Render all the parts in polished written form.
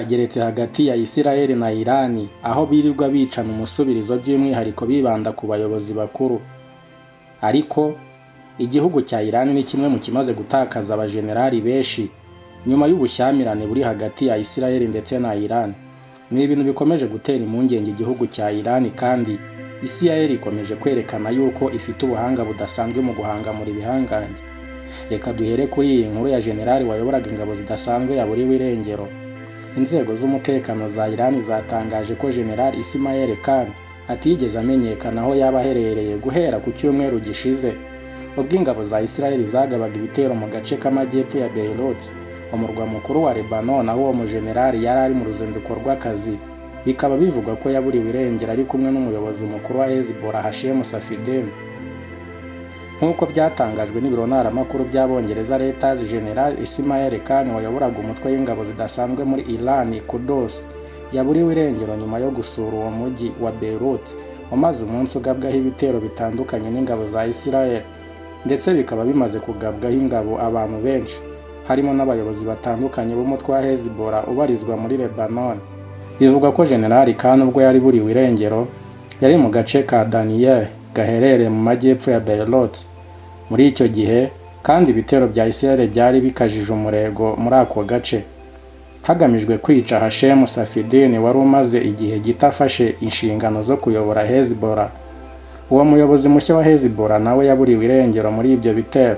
Rurageretse hagati ya Isiraheli na Irani, aho birirwa bicana umusubirizo, by'umwihariko bibanda ku bayobozi bakuru. Ariko igihugu cya Irani ni kimwe mu kimaze gutakaza abajenerali benshi nyuma y'ubushyamirane buri hagati ya Isiraheli ndetse na Irani. Ni ibintu bikomeje gutera impungenge igihugu cya Irani, kandi Isiraheli ikomeje kwerekana yuko ifite ubuhanga budasanzwe mu guhangamura ibihangange. Reka duhere kuri iyi nkuru ya generali wayoboraga ingabo zidasanzwe yaburiwe irengero. Inzego z'umutekano za Irani zatangaje ko General Ismail Khan atigeze amenyekana aho yaba aherereye guhera ku cyumweru gishize, ubwo ingabo za Israel zagabaga ibitero mu gace k'amajyepfo ya Beirut, umurwa mukuru wa Lebanon, aho uwo mujenerali yari ari mu ruzinduko rw'akazi. Bikaba bivugwa ko yaburiwe irengero ari kumwe n'umuyobozi mukuru wa Hezbollah, Hashem Safieddine. Nk'uko byatangajwe n'ibiro ntaramakuru by'Abongereza Reuters, General Ismail Khan wayoboraga umutwe w'ingabo zidasanzwe muri Iran, Quds, yaburiwe irengero nyuma yo gusura uwo mujyi wa Beirut umaze umunsi ugabwaho ibitero bitandukanye n'ingabo za Israel, ndetse bikaba bimaze kugabwaho ingabo abantu benshi, harimo n'abayobozi batandukanye b'umutwe wa Hezbollah ubarizwa muri Lebanon. Bivugwa ko General Khan, ubwo yari buriwe irengero, yari mu gace ka Danniyeh gaherereye mu majyepfo ya Beirut. Muri icyo gihe kandi, ibitero bya Israel byari bikajije umurego muri ako gace, hagamijwe kwica Hashem Safieddine wari umaze igihe gito afashe inshingano zo kuyobora Hezbollah. Uwo muyobozi mushya wa Hezbollah nawe yaburiwe irengero muri ibyo bitero,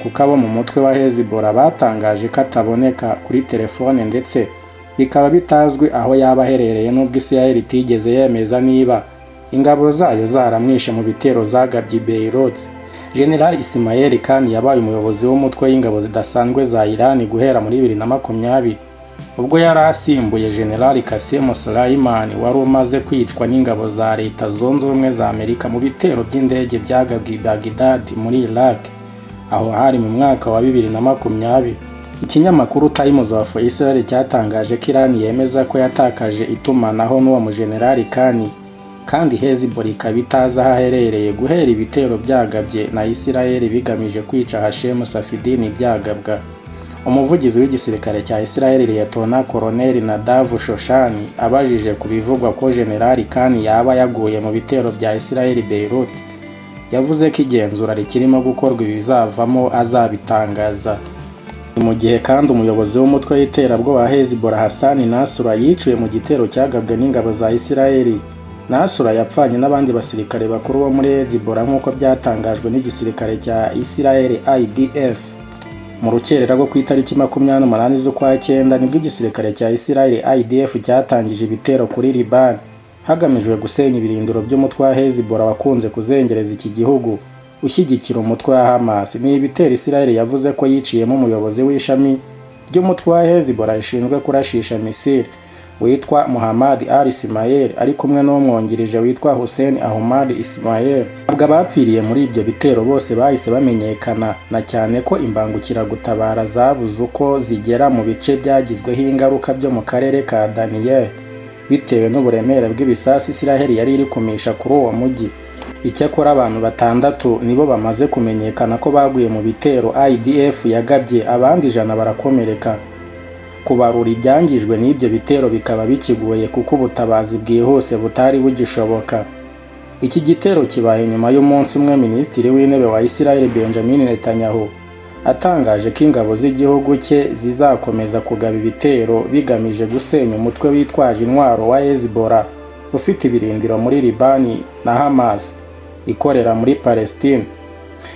kuko abo mu mutwe wa Hezbollah batangaje ko ataboneka kuri telefone, ndetse bikaba bitazwi aho yaba aherereye, nubwo Israel itigeze yemeza niba ingabo zayo zaramwishe mu bitero zagabye i Beirut. General Ismail Khan yabaye umuyobozi w'umutwe w'ingabo zidasanzwe za Iran guhera muri 2020, ubwo yari asimbuye General Qasem Soleimani wari umaze kwicwa n'ingabo za Leta Zunze Ubumwe za Amerika mu bitero by'indege byagabwe i Baghdad muri Iraq. Aho hari mu mwaka wa 2020. Ikinyamakuru Times of Israel cyatangaje ko Iran yemeza ko yatakaje itumanaho n'uwo mujenerali Khan, kandi Hezbollah ikaba itazi aho aherereye guhera ibitero byagabye na Israel bigamije kwica Hashem Safieddine byagabwa. Umuvugizi w'igisirikare cya Israel, Liyetona Koloneli Nadav Shoshani, abajije ku bivugwa ko General Khan yaba yaguye mu bitero bya Israel Beirut, yavuze ko igenzura rikirimo gukorwa, ibizavamo azabitangaza. Ni mu gihe kandi umuyobozi w'umutwe w'iterabwoba wa Hezbollah, Hassan Nasrallah, yiciwe mu gitero cyagabwe n'ingabo za Israel. Nasrallah yapfanye n'abandi basirikare bakuru bo muri Hezbollah, nk'uko byatangajwe n'igisirikare cya Israel, IDF. Mu rukerera rwo ku itariki 28 z'ukwa cyenda, nibwo igisirikare cya Israel, IDF, cyatangije ibitero kuri Liban, hagamijwe gusenya ibirindiro by'umutwe wa Hezbollah wakunze kuzengereza iki gihugu, ushyigikira umutwe wa Hamas. Ni ibitero Israel yavuze ko yiciyemo umuyobozi w'ishami ry'umutwe wa Hezbollah rishinzwe kurashisha misile witwa Muhammad Ali Ismail, ari kumwe n'umwungirije witwa Hussein Ahmad Ismail. Ntabwo abapfiriye muri ibyo bitero bose bahise bamenyekana, na cyane ko imbangukiragutabara zabuze uko zigera mu bice byagizweho ingaruka byo mu karere ka Danniyeh, bitewe n'uburemere bw'ibisasu Israel yari iri kumisha kuri uwo mujyi. Icyakora abantu batandatu nibo bamaze kumenyekana ko baguye mu bitero IDF yagabye, abandi 100 barakomereka. Kubarura ibyangijwe n'ibyo bitero bikaba bikigoye, kuko ubutabazi bwihuse butari bugishoboka. Iki gitero kibaye nyuma y'umunsi umwe Minisitiri w'Intebe wa Israel, Benjamin Netanyahu, atangaje ko ingabo z'igihugu cye zizakomeza kugaba ibitero bigamije gusenya umutwe witwaje intwaro wa Hezbollah ufite ibirindiro muri Libani na Hamas ikorera muri Palestine.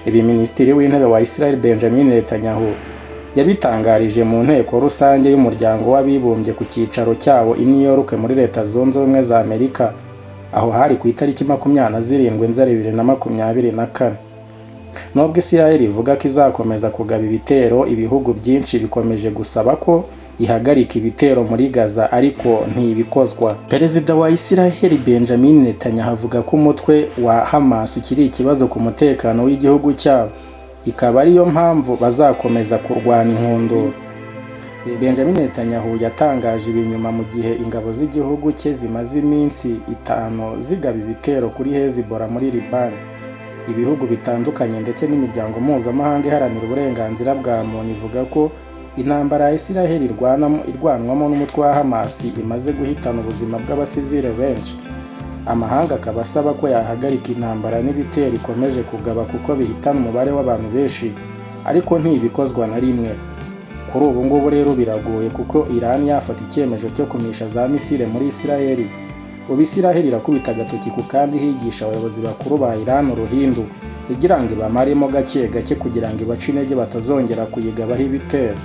Ibi Minisitiri w'Intebe wa Israel, Benjamin Netanyahu, yabitangarije mu nteko rusange y'Umuryango w'Abibumbye ku cyicaro cyawo i New York muri Leta Zunze Ubumwe za Amerika. Aho hari ku itariki 27 Nzeri 2024. Nubwo Israel ivuga ko izakomeza kugaba ibitero, ibihugu byinshi bikomeje gusaba ko ihagarika ibitero muri Gaza, ariko ntibikozwa. Perezida wa Israel, Benjamin Netanyahu, avuga ko umutwe wa Hamas ukiri ikibazo ku mutekano w'igihugu cyabo, ikaba ariyo mpamvu bazakomeza kurwana inkundura. Benjamin Netanyahu yatangaje ibi nyuma mu gihe ingabo z'igihugu cye zimaze iminsi 5 zigaba ibitero kuri Hezbollah muri Liban. Ibihugu bitandukanye ndetse n'imiryango mpuzamahanga iharanira uburenganzira bwa muntu ivuga ko Intambara ya Isiraheli irwanwamo n'umutwe wa Hamas imaze guhitana ubuzima bw'abasivile benshi, amahanga akaba asaba ko yahagarika intambara n'ibitero ikomeje kugaba kuko bihitana umubare w'abantu benshi, ariko ntibikozwa na rimwe. Kuri ubu ngubu rero biragoye kuko Iran yafata icyemezo cyo kumisha za misile muri Isiraheli. Ubu Isiraheli irakubita agatoki ku kandi, higisha abayobozi bakuru ba Iran uruhindu, igira ngo ibamaremo gake gake kugira ngo ibace intege batazongera kuyigabaho ibitero.